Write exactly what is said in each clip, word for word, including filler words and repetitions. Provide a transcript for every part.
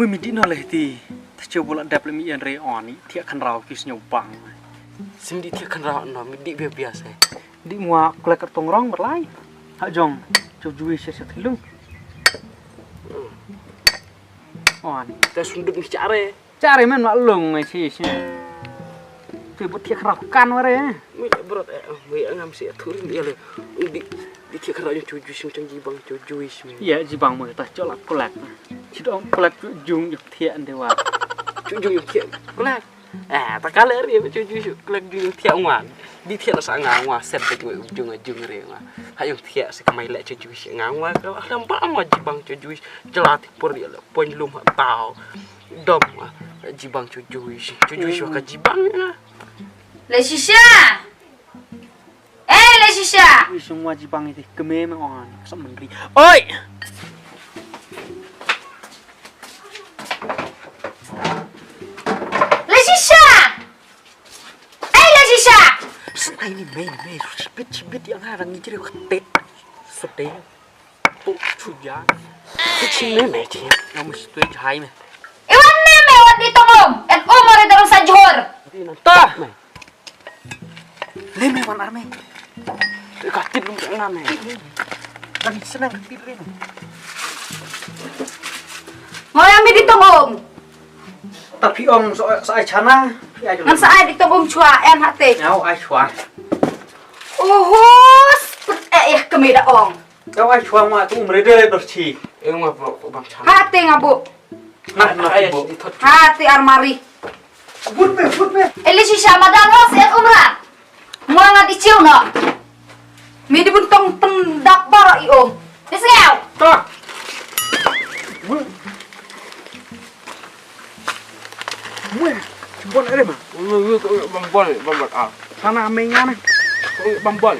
Ui, mi dih noh leh ti. Ta chew bula dep leh mi ïan re on i thiah khan raw ki sñiaw bang. Sim dih thiah khan raw no, mi dih bia bia se. Dih mua klek ka tong rong berlai. Ha jong, chew jui se se thilung. On. Ta sunduk mi chare. Chare men ma lung me si si. Tu but thiah khan raw kan ware. Mi brot eh, mi ngam si athur ni ale. Dih, dih thiah khan raw jong chew jui sim chang jibang chew jui sim. Ïa jibang mo ta chew la klek. Chi dong klek chew jung jong thiah ndewa. Chew jung jong thiah klek. Eh, ta kale ri chew jui chew klek jung jong thiah ngwan. Dih thiah la sa nga ngwa sen te jung jung jung re ngwa. Ha jong thiah se kamai le chew jui se nga ngwa ka lam ba ngwa jibang chew jui. Jela ti pur ri le pon lum ha tau. Dom ngwa jibang chew jui. Chew jui ka jibang nga. Le shisha. Eh, le shisha. Ui, sungwa jibang ite keme me on. Sa menri. Oi! Le shisha. Eh, le shisha. Sa ai ni me me chibit chibit yang ha rang ni jere kate. Sute. Tu chuja. Kucing me me chi. Yang mesti tu jahai me. Iwan me me wan di tongom. En umar itu sa johor. Ta. Le me wan arme. Ka tit lum ka ngam me. Kan senang ka tit le. Mo yang me di tongom. Tapi ong so sa ai chana. Ngan sa ai di tongom chua en hate. Nyau ai chua. Ohos. Eh eh kemi da ong. Kau ai chuang ma tu umre de le berchi. Eng ma bro bang chana. Hate ngabu. Nah, nah, ai ibu. Hate armari. But me, but me. Eli shisha madan ho sen umra. Manga di chiu no. Mi di bun tong tong dak baro i om. Di sngau. Ta. Mwe, bon ere ma. Mwe ko bang bol, bang bol ah. Sana me ngana. Bang bol.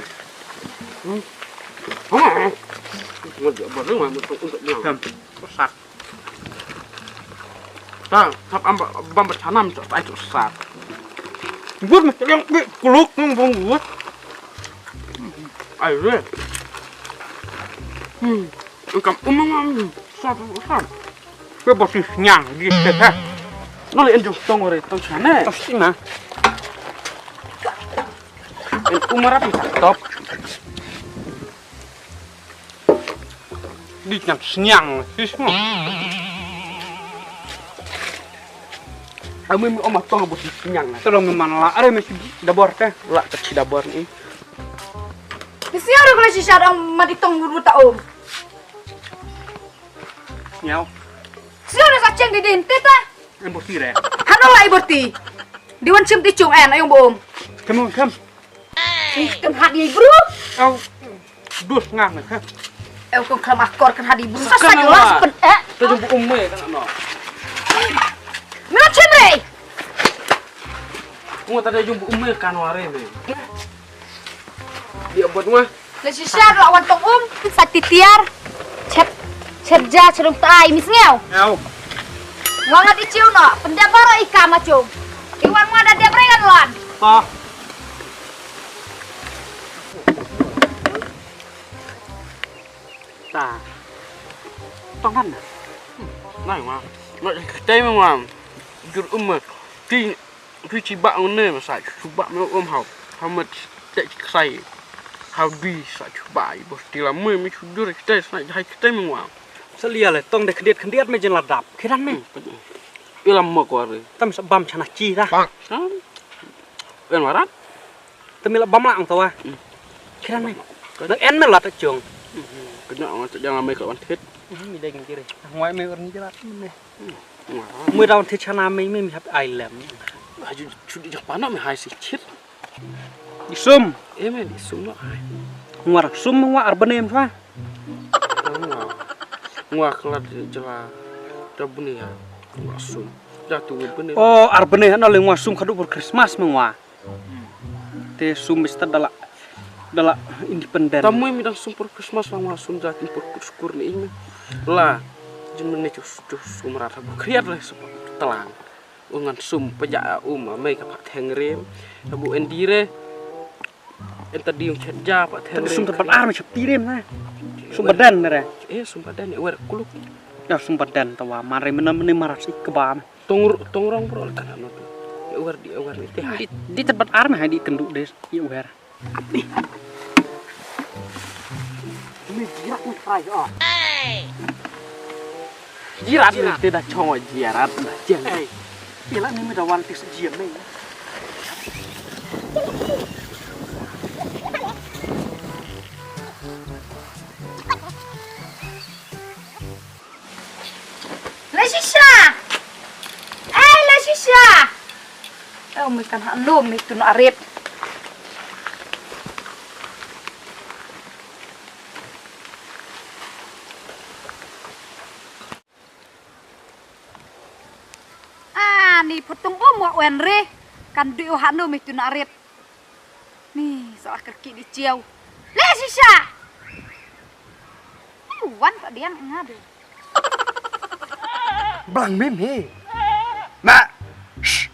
Hmm. Mwe ko bang bol ma untuk untuk bilang. Sat. Ta, sap am bang bol sana mi tak tak sat. Bur mesti yang kuluk nang bang bur. Ai re. Hmm. Engkam umang am sat sat. Ke bosi sñiang di te ha. No le enjong tong ore tong chane. Tosti ma. En umara pi top. Di sñiang sñiang sis mo. Ami mi oma tong bosi sñiang. Tolong mi man la are mi si dabor te. La ke si dabor ni. Ni sñiang ro kala shisha dang ma di tong buru ta om. Sñiaw. Sñiaw na sa cheng di din teta. Em boti re. Hano lai boti. Di wan chim ti chung en ayong bom. Come on, come. Ih, kan hat ye bro. Au. Dus ngang ne. Au kong klam akor kan hat ye bro. Sa sa jelas pen eh. Ta jumpa umme kan no. Mila chim re. Mo ta jumpa umme kan ware me. Dia buat ngwa. Le shisha la wan tong um sa titiar. Chet chet ja chelum tai mi sngeu. Au. Ngwa ngat i chiu no, pendep baro i kam achung. I wan ngwa da dep re ngan lan. Ta. Ta. Tong han. Nai ngwa. Ngai kete ngwa. Jur um. Ti Phi chi ba ngone ma sa chu ba me um hau. Hau mat te chi ksai. Hau di sa chu ba i bos ti la me mi chu dur te sa hai te me wa. Sa lia le tong de khdiat khdiat me jin la dap. Khiran me. I la mo ko re. Tam sa bam chana chi da. Sa. En warat. Tam la bam la ang tawa. Khiran me. Nang en me la ta chung. Kena ang ta jang me ka wan thit. Mi dai ngi re. Ngwai me ur ni jela me. Mui raun te chana mei mei mi hap ai lem. Aju chu di jak pano mi hai si chit. Isum. Eh men isum no ai. Ngwa sum ngwa ar bane em sa. Ngwa. Ngwa kala jela. Da bune ya. Ngwa sum. Da tu bune. Oh ar bane na le ngwa sum khadu bur Christmas me ngwa. Te sum bista dala dala independent. Tamui mi dang sum por Christmas lang ma sum ja tin por skur ni ing. La jin men ne chu chu sum rat ha bu kriat le sum talang. U ngan sum pa ja um a mei ka pha theng rem. Ha bu endire. Enta diung chet ja pa theng rem. Sum ta pat ar me chap ti rem na. Sum badan re. Eh sum badan ne wer kuluk. Ïa sum badan tawa mare mena mene maras ik kebam. Tong tong rong bro kan ano tu. Ya uar di uar ni teh. Di di tempat arna di kenduk des ya uar. Ni jirat ni trai ah. Jirat ni teh dah chong jirat dah jeng. Eh, ila ni mi dah wan tis jiem ni. La shisha. Eh, la shisha. Eh, umi kan ha lum ni tun arit. Ah, ni putung um wa wen re. Kan du ha lum ni tun arit. Ni, sa kerki di ciau. Le shisha. Ni wan tak diang ngadu. Blang mim he. Ma. Shh.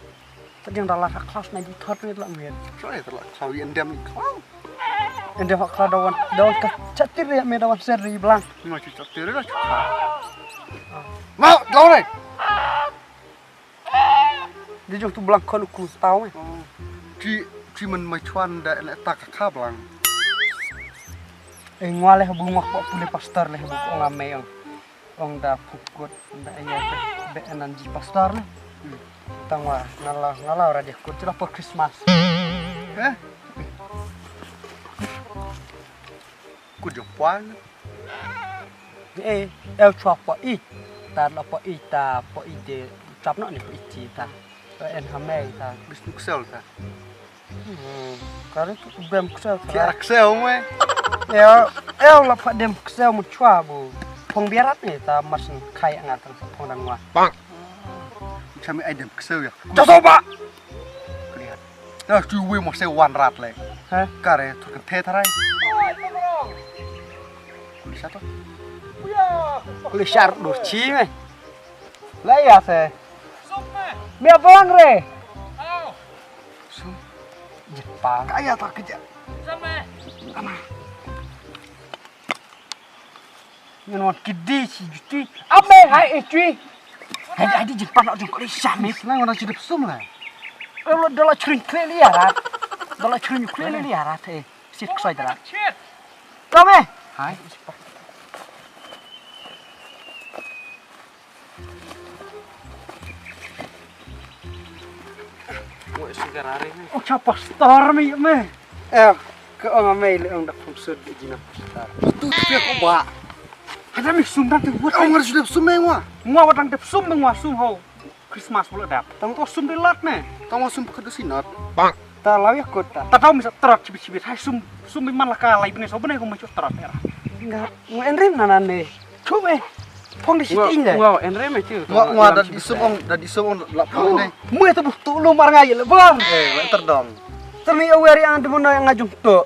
Tadi yang dalam kelas na di thot ni lah mim. Sorry, telah kau yang diam kau. Yang diam kelas dawan dawan ke catir ya me dawan seri blang. Ni masih catir lah. Mau, dawan ni. Di jong tu blang khon u ku tau eh. Ci ci men mai chuan da le ta ka kha blang. Eh ngwa le bu ngwa ko pule pastor le bu ko nga me ong. Ong da pukut da ya be nan ji pastor le. Tang wa ngala ngala ra dia kut la por Christmas. Eh? Kut jong puan. Eh, eh, chwa po i. Ta la po i ta po i te chap no ni po i ti ta. En ha me ta. Bis nuk sel ta. Hmm, kare tu bem ksel. Ki aksel me. Eh, eh, la pa dem ksel mu chwa bu. Phong biarat ni ta mas kai ngat tang phong dan ngwa. Bang. Chami ai dem ksel ya. Chwa so ba. Kali ha. Dah tu wei mo se wan rat le. Ha? Kare tu kan te tharai. Kuli satu. Kuli sar dur chi me. La ya se. Mi abang re. Sum. Jepang. Kaya tak kerja. Ngan wan kidi si juti. Ame hai e chui. Hai hai di jin pan jong kali sami. Ngan wan jidip sum la. Kalau dalam chring kle li arat. Dalam chring kle li arat eh. Sit ksai dalam. Kame. Hai. Woi, segar hari ni. Oh, siapa star mi me? Eh, ke ong amai le ong dak fungsud di jina star. Tu tu ko ba. Ada mi sum dan tu buat. Ong harus sudah sum ngwa. Ngwa wadang dep sum ngwa sum ho. Christmas pula dap. Tang to sum di lat ne. Tang sum ke dusinat. Bang. Ta law ya kota. Ta tau mi sa trot chibit chibit. Hai sum sum mi man la ka lai bne so bne ko ma chu trot era. Nga ngo enrim nanan ne. Chum eh. Phong di siting de. Ngwa enrim eh chu. Ngwa ngwa da di sum ong da di sum ong la phong ne. Mu tu tu lu mar ngai le bang. Eh, wa terdong. Termi aweri ang demo na ngajung tu.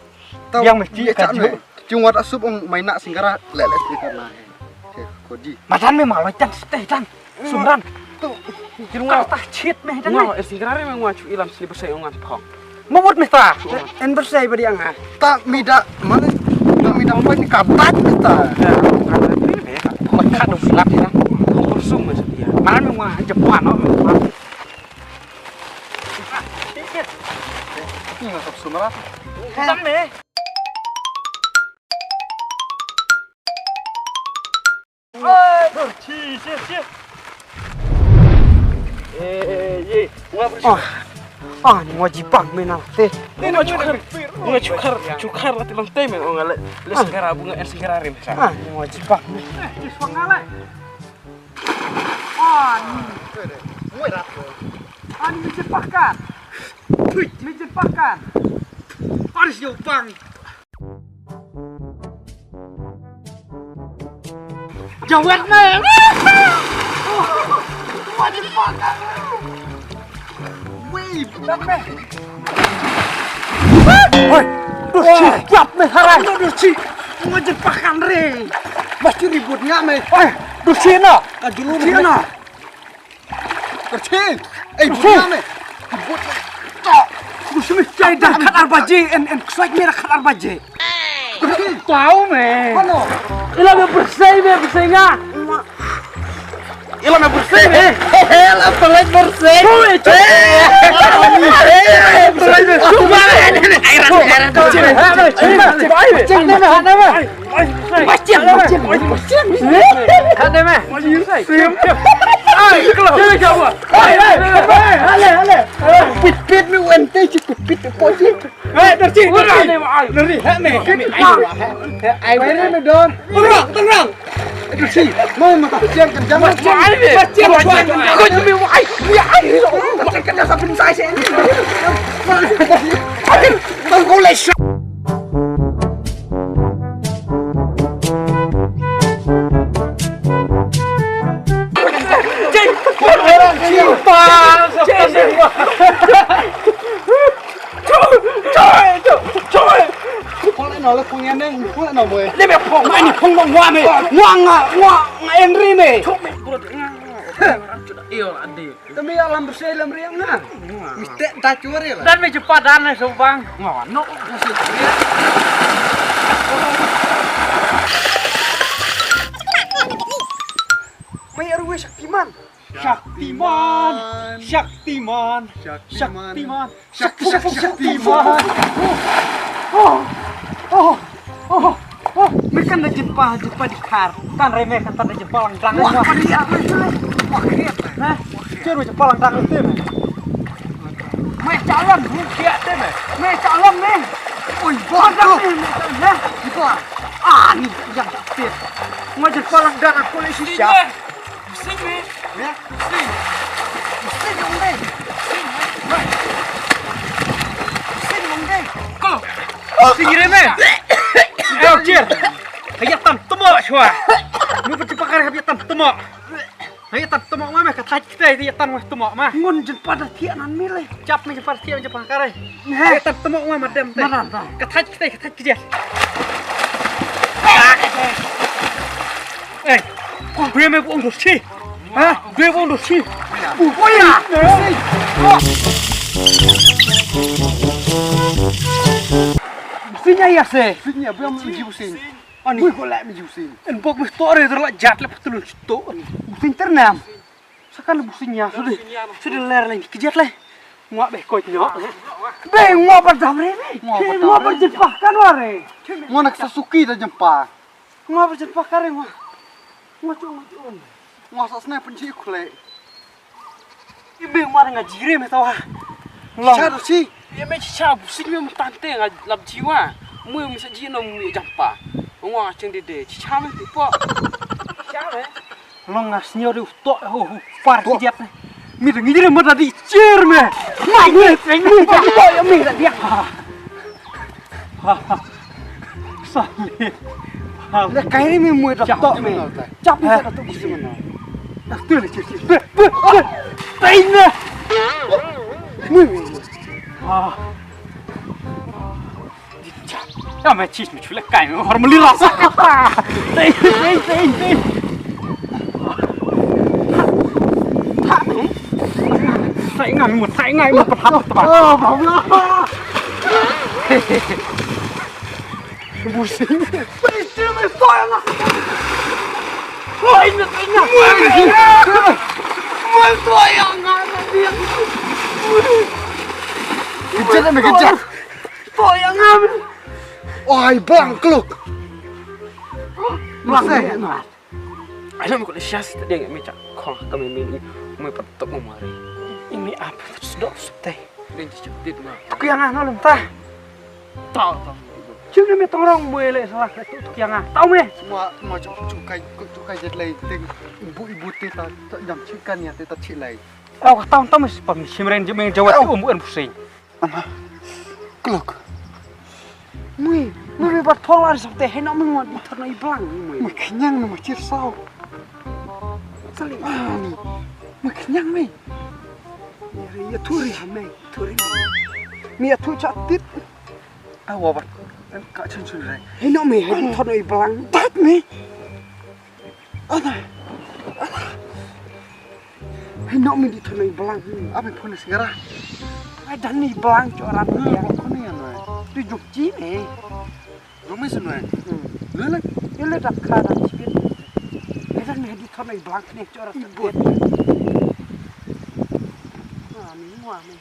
Yang mesti ka chu. Chu wat asup ong mai na singkara le le singkara na he. Che ko ji. Matan me malo chan ste chan. Sumran. Tu. Chu nga ta chit me chan. Nga singkara me nga chu ilam sini bersai ong an phong. Mo wot me ta. En bersai badi anga. Ta mida mane. Ta mida mai ni ka bat me ta. Mai ka do silat ya. Ko bersum me setia. Mana me nga Japan no. Ni nga sumra. Tan me. Ah, ah, ni ngwa jibang me na te. Ni ngwa chukar, ngwa chukar, chukar la ti long te me ngwa le, le segara bunga en segara rim sa. Ah, ni ngwa jibang me. Ah, ni. Ah, ni mi jepakan. Mi jepakan. Aris yo bang. Jawet me. Wah, jepakan. Wih, budak me. Hoi, duh, chip, me harai. Duh, duh, chip. Mo jepakan re. Mesti ribut nga me. Hoi, duh, chip na. Ka julur me. Kerchin. Eh, bunya me. Bunya. Tok. Musim cai dah khat arbaje en en kswaj me dah khat arbaje. Kerchin. Tahu me. Mana? Ila me bersai me bersai nga. Ila me bersih. Ila pelai bersih. Pit pit me wen te ci pit pit po ci. Hei, Darcy, Darcy. Darcy, hei, me. Hei, me, Darcy. Tenang, tenang. Darcy, mau mata siang kencang. Macam, macam. Kau cuma mau ai. Ya, ai. Macam kena sapin saya sini. Kau kau leh. Choi, choi, choi. Phong le no le phong yan ne, phong le no mo. Le me phong, ma ni phong phong wa me. Wa nga, wa nga Henry me. Choi me bro. Nga. Ram chuda iyo ade. Te me ya lam bersih lam riang nga. Mi te da chua re la. Dan me cepat dan ne sobang. Nga no. Me ya ruwe Shaktiman. Shaktiman, Shaktiman, Shaktiman, Shak- Shak- Shaktiman. Oh, oh, oh, oh. Me kan da jin pa, jin pa di khar. Kan re me kan da jin pa lang dang. Wah, wah. Kan ya, wah, wah. Wah, kret. Ha? Kret jin pa lang dang te me. Me calon, me kret te me. Me calon me. Oi, bodoh. Me, me, me. Iba. Ah, ni yang tak fit. Mo jin pa lang dang aku le shisha. Pusing ni. Ya? Pusing. Pusing dong deh. Pusing, eh. Weh. Pusing dong deh. Ko. Pusing gire me. Eh, Okjir. Haya tam temo shwa. Mu pun cepat kare haya tam temo. Haya tam temo ma me ka thaj kita haya tam temo ma. Ngun jin pada tiak nan mile. Chap me jin pada tiak jin pada kare. Haya tam temo ma madam te. Madam ta. Ka thaj kita ka thaj kejat. Eh, bre me buang dosi. Ha? Bre buang dosi. Buang ya. Sini ya se. Sini ya, buang me jiu sini. Ani. Ui, ko la me jiu sini. En bok me to re la jat le patulun to. Sini ternam. Sakan le businya sudah. Sudah ler lagi kejat le. Ngwa be ko nyo. Be ngwa berdam re. Ngwa berdam. Ngwa berjepah kan ware. Ngwa nak Sasuke da jempa. Nga ba jen pakar nga. Nga tu nga tu. Nga sa sna pun ji kule. Ibe mar nga jire me tawa. Long. Cha do si. Ye me cha bu si me mutante nga lap jiwa. Mu me sa ji no mu jampa. Nga cheng de de cha me ti po. Cha me. Long nga senior de to ho ho par ki jat. Mi de ngi jire ma da di cher me. Ma ye me. Mu pa to ya me da dia. Sale. Le kairi mi mui dok tok mi. Chap mi sa dok tok mi. Dok tu le chip chip. Be be be. Tain na. Mui mui. Ah. Ya me chis mi chule kai mi hor meli rasa kata. Tain tain tain tain. Sai ngai mu sai ngai mu pat hap pat. Oh, bang. Busing. Busing me soya nga. Soya nga. Soya nga. Kejat me kejat. Soya nga. Oi bang kluk. Masih. Ai lam ko le shas ta deng me cha khong ka me me me pat tok mo mari. Imi ap sdok sute. Deng chi chuk dit ma. Ku yang ano lem ta. Ta ta. Chim ne me tong rong bue le salah tu tu yang ah. Tau me. Mo mo chuk chuk kai chuk kai jet lai deng ibu ibu te ta ta jam chi kan ya te ta chi lai. Au ka tau tau me si pa me shim ren je me jawat um bu en pusing. Ama. Klok. Mui, mui mui bat thol ar sokte heno mui ngot bat thol i blang mui. Mui kenyang no mui chir sau. Sali. Mui kenyang mui. Ya ya turi ha mui, turi mui. Mui ya tu chat tit. Awa bat. Ka chun chun rai. Heno mui heno thol i blang. Bat mui. Ada. Ada. Hei nok mi di thon i blang. Apa phone segera. Ai dan ni blang cho ram ni ya. Apa ni ya noi? Tu juk ji ni. Juk mi senoi. Hmm. Lele. Lele dak ka dak sikit. Ai dan ni di Khameng blank ne chora. Ibut. Ah, ni ngwa me.